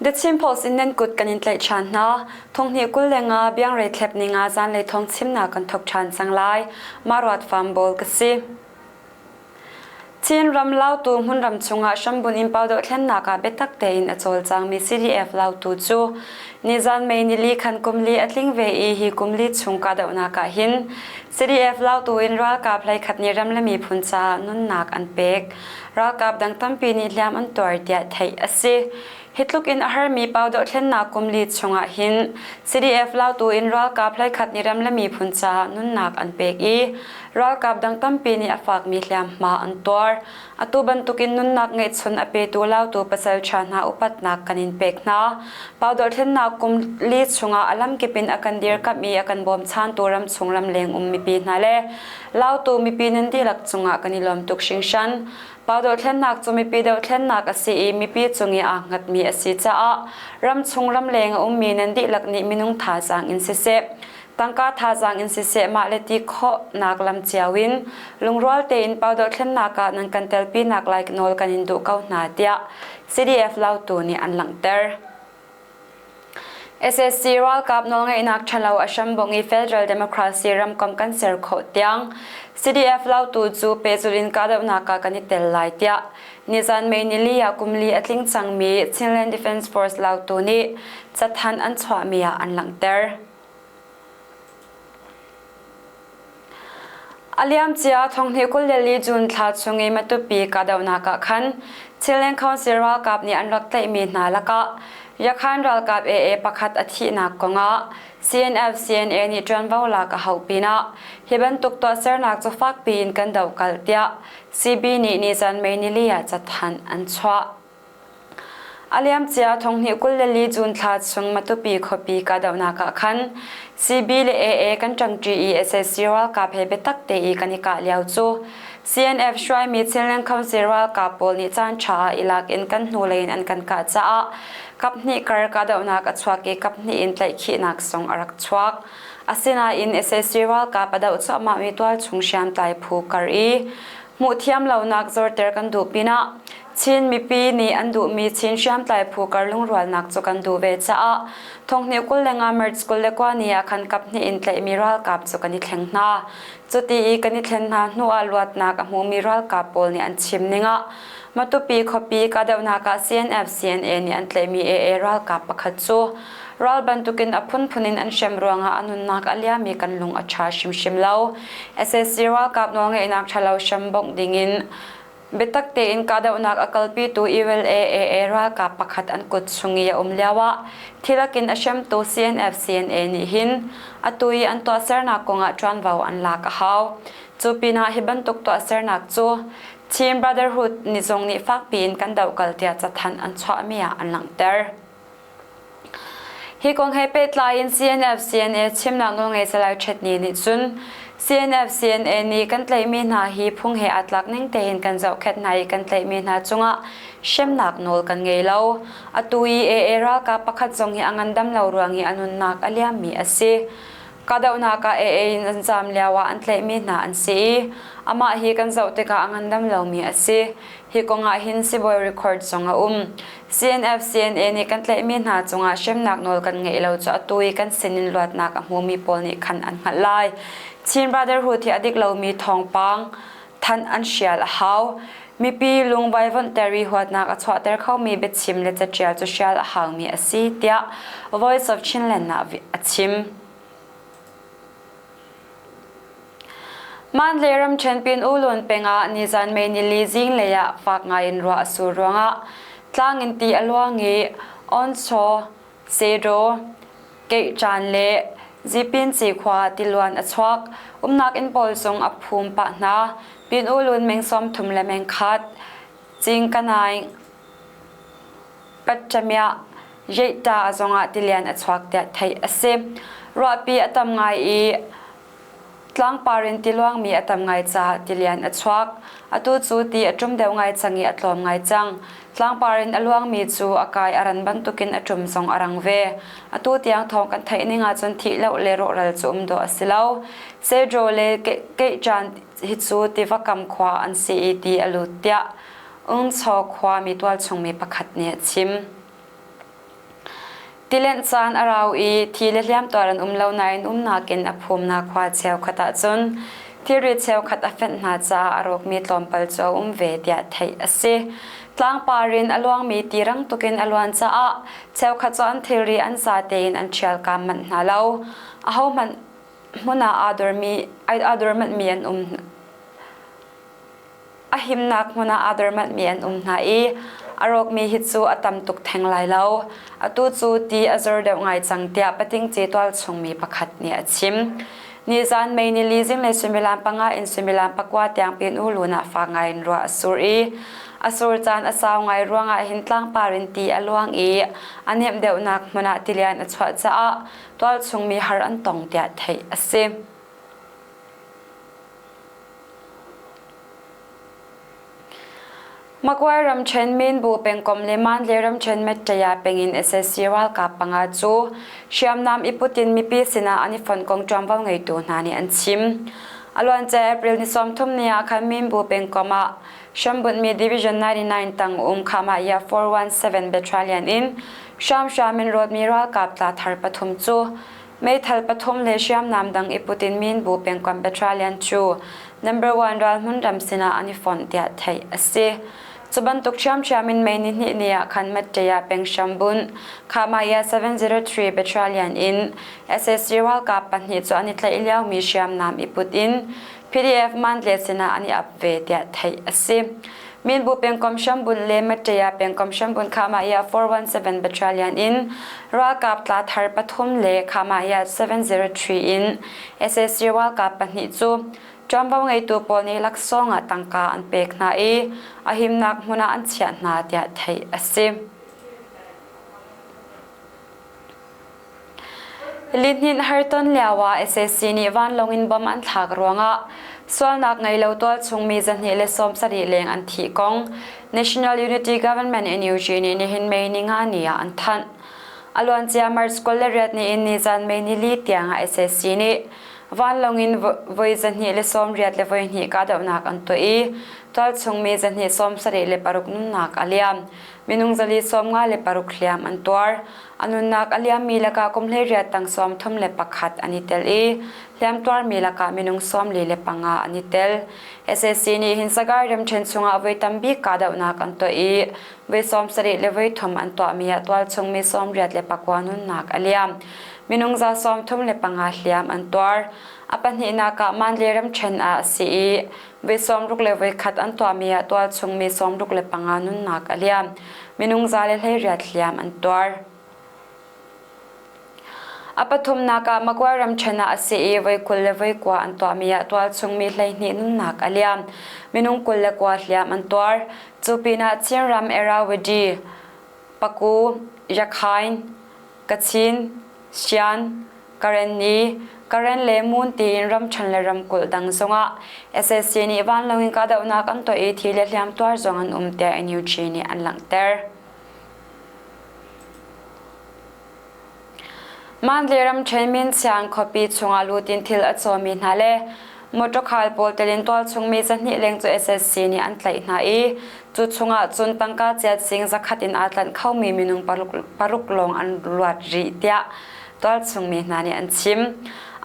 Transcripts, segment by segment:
The Chin Post in nan kut kan in tlaih ṭhan hna. Thonghnih 25 biangrei thlep ninga zanlei thawng chimnak kan thawk ṭhan cang lai. Maruat Farm Bawl ka si. Chin ram Lautu hmunram chungah hrambunh in pau dohthlennak ah biatak tein a cawlcangmi CDF Lautu cu nizan May nili khan kum li a tling ve i hi kum li chung kahdohnak ah hin CDF Lautu in ralkap hleikhat nih ram le miphun caah nunnak an pek. Ralkap dang tampi nih hliam an tuar tiah theih a si. Hi tluk in a harmi pau dohthlennak kum li chungah hin CDF Lautu in ralkap hleikhat nih ram le miphun caah nunnak an pek i ralkap dang tampi nih a fakmi hliamhma an tuar. Atu bantukin nunnak ngeihchun a petu Lautu pasalṭha hna upatnak kan in pek hna. Pau dohthlennak kum li chungah a lamkip in a kan dirkamh i a kan bawmchantu ramchung ramleng um mipi hna le Lautu mipi nan dihlak cungah kan i lawm tuk hringhran. Pa dohthlennak cu mipi dohthlennak a si i mipi cung i aa hngatmi a si caah ramchung ramleng a ummi nan dihlak nih minung thazaang in siseh, tangka thazaang in siseh mah le ti khawhnak lam cio in lungrual tein pau dohthlennak ah nan kan telpinak lai nawl kan in duh ko hna tiah CDF Lautu nih an langhter. SSC ralkap nawlngeihnak ṭhalo a hrambongh i Federal Democracy ramkomh kan ser khawh tiang CDF Lautu cu pehzulh in kahdohnak ah kan i tel lai tiah nizan May nili ah kum li a tling cangmi Chinland Defense Force Lautu nih cathanh an chuahmi ah an langhter. A liamcia thonghnih 24 June thla chung i Matupi kahdohnak ah khan Chinland Council ralkap nih an rak tlaihmi hna lakah Yakhan ralkap AA pakhat a thihnak kongah CNF CNA nih ṭuanvo lak a hauh pinah hi bantuk tuahsernak cu fakpi in kan dohkalh tiah CB nih nizan May nili ah cathanh an chuah. A liamcia thonghnih 24 June thla chung Matupi khuapi kahdohnak ah khan CB le AA kan ṭangṭi i sac ralkap he biatak te i kan i kah lio cu CNF hruaimi Chinland Council ralkap pawl nih caanṭha ah i lak in kan hnulei in an kan kah caah kaphnih kar kahdohnak a chuak i kaphnih in tlaihkhihnak zong a rak chuak. Asinain sac ralkap a doh cuahmahmi tualchung hriamtlai phu kar i hmuhthiam lonak zorter kan duh pinah Chin mipi nih an duhmi Chin hriamtlai phu kar lungrualnak cu kan duh ve caah thonghnih 25 March 29 ni ah khan kaphnih in tlaihmi ralkap cu kan i thleng hna. Cuti i kan i thlen hna hnu ah luatnak a hmumi ralkap pawl nih an chim ning ah Matupi khuapi kahdohnak ah CNF CNA nih an tlaihmi AA ralkap pakhat cu ral bantukin a phunphun in an hrem ruangah a nunnak a liami kan lung a ṭha hrimhrim lo. SAC ralkap nawlngeihnak ṭhalo hrem bongh dingin Biatak tein kahdohnak a kalpitu ULA-AA ralkap pakhat an kut chung i a um lioah thilak in a hremtu CNF CNA nih hin atu i an tuahsernak kongah ṭuanvo an lak a hau. Cu pinah hi bantuk tuahsernak cu Chin Brotherhood ni zong nih fakpi in kan dohkal tiah cathanh an chuahmi ah an langhter. Hi kong he pehtlai in CNF CNA chimnak nawlngei Salai Ṭhetni nih cun CNF CNA nih kan tlaihmi hna hi phung he aa tlak ning tein kan zohkhenh hna i kan tlaihmi hna cungah hremnak nawl kan ngei lo. Atu i AA ralkap pakhat zong hi a ngandam lo ruang i a nunnak a liammi a si. Kahdohnak ah AA in an zaam lio ah an tlaihmi hna an si i amah hi kan zoh tikah a ngandam lomi a si. Hi kong ah hin sibawi record zong a um. CNF CNA nih kan tlaihmi hna cungah hremnak nawl kan ngeih lo cu atu i kan sinin luatnak a hmumi pawl nih khan an hngalh lai. Chin Brotherhood hi a dik lomi thawngpang thanh an hrial a hau. Mipi lung vaivuanhter i huatnak a chuahter khomi biachim le caṭial cu hrial a haumi a si, tiah Voice of Chinland ah a chim. Mandalay ramṭhen Pin U Lun peng ah nizan May nili zinglei ah fak ngai in ruah a sur ruangah tlang in ti a luang i Onchaw, Sedaw, Keihṭan le Zipinci khua tiluan a chuak. Umnak inn pawl zong a phum pah hna. Pin U Lun meng 30 le meng khat, Cingkanaing, Patṭamiah, Yeihta zongah tilian a chuak tiah theih a si. Ruahpi a tam ngai i tlangpar in tiluangmi a tam ngai caah tilian a chuak. Atu cu ti a ṭum deuh ngai cang i a tlawm ngai cang. Tlangpar in a luangmi cu a kai a ran bantukin a ṭum zong a rang ve. Atu tiang thawng kan theih ning ahcun thih loh le rawhral cu um dawh a si lo. Sedraw le Keihṭan hi cu tiva kam khua an si i ti a lut tiah Ungchaw khuami tualchungmi pakhat nih a chim. Tilenh caan a rau i thi le hliamtuar an um lo nain umnak in a phumnak khua cheukhat ahcun thilri cheukhat a fenh hna caah a rawkmi tlawmpal cu a um ve tiah theih a si. Tlangpar in a luangmi ti rang tukin a luan caah cheukhat cu an thilri an za tein an ṭhialkaam manh hna lo. Ahohmanh hmun ah aa dormi aa dor manhmi an um A himnak hmun ah aa dormanhmi an um hna i a rawkmi hi cu a tam tuk theng lai lo. Atu cu ti a zor deuh ngai cang tiah Patingci tualchungmi pakhat nih a chim. Nizan May nili zinglei suimilam panga in suimilam pakua tiang pin u lun ah fak ngai in ruah a sur i a sur caan a sau ngai ruangah hin tlangpar in ti a luang i a nemh deuhnak hmun ah tilian a chuah caah tualchungmi har an tong tiah theih a si. Magway ramṭhen Minbu pengkomh le Mandalay ramṭhen Mettaya peng in sac ralkap panga cu hriamnam i put in mipi sinah an i fonh kong ṭuanvo ngeitu hna nih an chim. A luancia April ni 30 ni ah khan Minbu pengkomh ah hrambunhmi Division 99 tang um Khamahya 417 Battalion in hramhram in rawtmi ralkap tla thar pathum cu Meithal pathum le hriamnam dang i put in Minbu pengkomh Battalion cu number one ralhmun ram sinah an i fonh tiah theih a si. Cu bantuk ṭhiamṭhiam in May nihnih ni ah khan Mattaya peng hrambunh Khamaya 703 Battalion in sac ralkap pahnih cu an i tlaih liomi hriamnam i put in PDF Mandle sinah an i ap ve tiah theih a si. Minbu pengkomh hrambunh le Mattaya pengkomh hrambunh Khamaya 417 Battalion in ralkap tla thar pathum le Khamaya 703 in sac ralkap pahnih cu ṭuanvo ngeitu pawl nih laksawng ah tangka an pek hna i a himnak hmun ah an chiah hna tiah theih a si. Lihninh harton lioah sac nih vanlawng in bom an thlak ruangah sualnak ngei lo tualchung mi 270 leng an thih kong National Unity Government NUG nih nihin May ninga ni ah an thanh. A luancia March 28 ni in nizan May nili tiang ah sac nih vanlawng in voi 282 kahdohnak an tuah i tualchung mi 276 nunnak a liam. Minung 456 hliam an tuar. A nunnak a liammi lakah kum 18 tang 31 an i tel i hliamtuarmi lakah minung 45 an i tel. Sac nih hin Sagaing ramṭhen chungah voi tambik kahdohnak an tuah i voi 70 le voi thum an tuahmi ah tualchung mi 89 nunnak a liam. Minung za 35 hliam an tuar. A pahnihnak ah Mandalay ramṭhen ah a si i voi 60 le voi khat an tuahmi ah tualchung mi 65 nunnak a liam. Minung za le 18 hliam an tuar. A pathumnak ah Magway ramṭhen ah a si i voi 20 le voi kua an tuahmi ah tualchung mi 12 nunnak a liam. Minung 29 hliam an tuar. Cu pinah Chinram Irrawaddy, Paku, Yakhain, Kachin, Shan, Karenni, Karen le Mun tiin ramṭhen le ramkulh dang zongah sac nih vanlawng in kahdohnak an tuah i thi le hliamtuar zong an um tiah NUG nih an langhter. Mandalay ramṭhen Minsiang khuapi chungah lut in thil a cawmi hna le motor khal pawl telin tualchung mi 200 leng cu sac nih an tlaih hna i cu chungah cun tangka chiat sing zakhat in aa tlanh khomi minung paruk lawng an luat rih tiah tualchung mi hna nih an chim.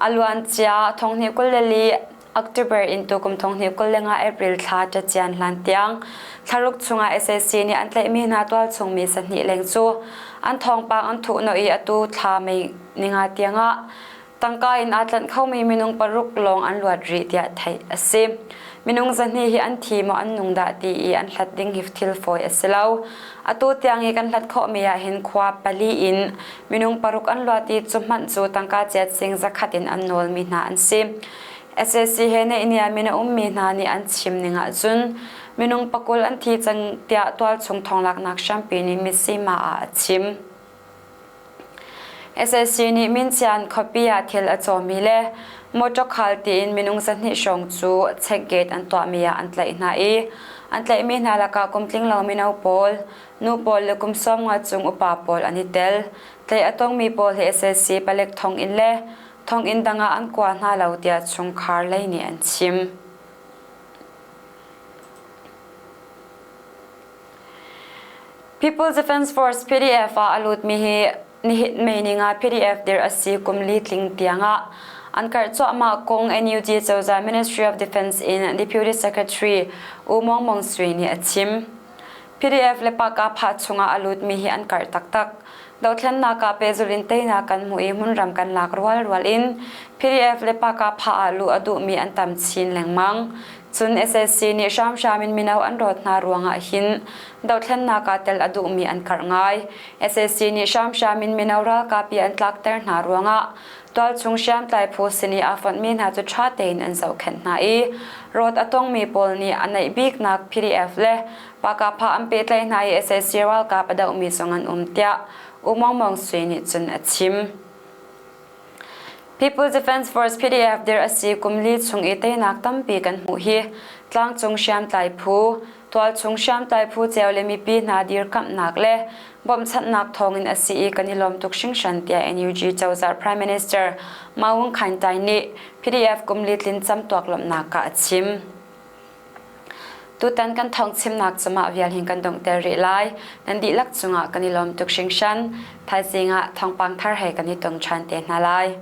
A luancia 2024 October in tukum 2025 April thla ṭacian hlan tiang thlaruk chungah sac nih an tlaihmi hna tualchung mi 200 leng cu an thawngpang an thuhnawh i atu thla May ninga tiangah Tangka in aa tlanh khomi minung paruk lawng an luat rih tiah theih a si. Minung 200 hi an thi maw an nung dah ti i an hlat ding hi thil fawi a si lo. Atu tiang i kan hlat khawhmi ah hin khua pali in minung paruk an luat i cu hmanh cu tangka ciat sing zakhat in an nawlmi hna an si. Sac he naihniam in a ummi hna nih an chim ning ahcun minung pakul an thi cang tiah tualchung thawnglaknak hrampi nih Mizzima ah a chim. Sac nih Mincian khuapi ah thil a cawmi le motor khal tiin minung 200 hrawng cu check gate an tuahmi ah an tlaih hna i an tlaihmi hna lakah kum tlinglo mino pawl, nu pawl le kum 50 cung upa pawl an i tel. Tlaih a tongmi pawl hi sac palek thonginn le thonginn dang ah an kua hna lo tiah chungkhar lei nih an chim. People's Defence Force PDF ah a lutmi hi Nihin May ni nga PDF dir a si kum li tling tiangah an karh cuahmah kong NUG cozah Ministry of Defense in Deputy Secretary U Maung Maung Sui nih a chim. PDF le Pakapha chungah a lutmi hi an karh taktak. Dothlennak ah pehzulh in teinak kan hmuh i hmunram kan lak rualrual in PDF le Pakapha ah luh a duhmi an tam chin lengmang. Cun SAC nih hramhram in mino an rawt hna ruangah hin dothlennak ah tel a duhmi an karh ngai. SAC nih hramhram in mino ralkap i an tlakter hna ruangah tualchung hriamtlai phu sin i aa fonhmi hna cu ṭha tein an zohkhenh hna i rawt a tongmi pawl nih a naih biknak PDF le Pakapha an pehtlaih hna i sac ralkap a dohmi zong an um tiah U Maung Maung Sui nih cun a chim. People Defense Force PDF dir a si kum li chung i teinak tampi kan hmuh hi tlangcung hriamtlai phu, tualchung hriamtlai phu cio le mipi hna dirkamhnak le bawmhchanhnak thawngin a si i kan i lawm tuk hringhran tiah NUG cozah Prime Minister Maung Khaing Tai nih PDF kum li tlin camtuak lawmhnak ah a chim. Tutan kan thawngchimnak cu mah vial hin kan donghter rih lai. Nan dihlak cungah kan i lawm tuk hringhran. Thaizing ah thawngpang thar he kan i tong ṭhan te hna lai.